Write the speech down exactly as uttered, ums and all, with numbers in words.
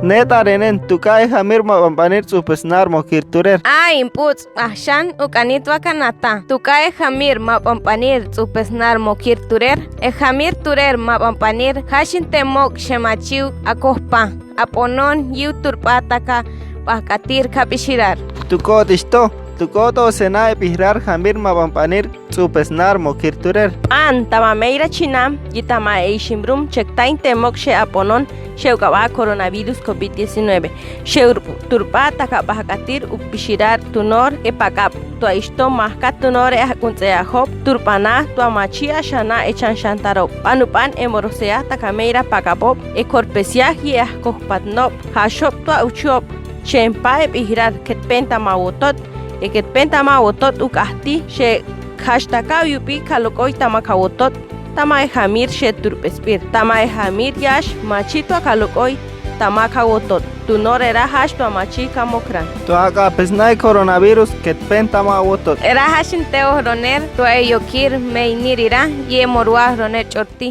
Netaren en, tuka e jamir mabanbanir tsupesnar mokir turer. Ain puts axan ukani tuakanata. Tuka e jamir mabanbanir tsupesnar mokir turer. E jamir turer mabanbanir, jashin te mok she machiu akojpa, abonon, yiu turba taka bahkatir kabixirar. Tukotisto, tukoto sena e birar jamir mabanbanir tsupesnar mokir turer. An tama meira chinam, yi tama eishimrum, chektain te mok she abonon, she ukaba coronavirus covid diecinueve. She ur-, turba taka bahkatir ukbixira tunor e pakab. Tua isto mahka tunor e ahkuntse ahop, turbana, tua machi ashana e chanshantarop. Banuban e morosea taka meira pakabop, e korpesia yi e ahkojpatnop, hashop tua uchuop, chempa e birar ketpen tama wotot, e ketpen tama wotot ukahti, she hash taka uyubi kalokoy tama kawotot, tama e jamir she turbespir, tama e jamir yash machi tua kalokoy tama kawotot, tunor era hash tua machi kamokran. Tua kapesna e coronavirus ketpen tama wotot. Era hashin te ohroner, tua e yokir meinir ira, yi e morua ohroner chorti.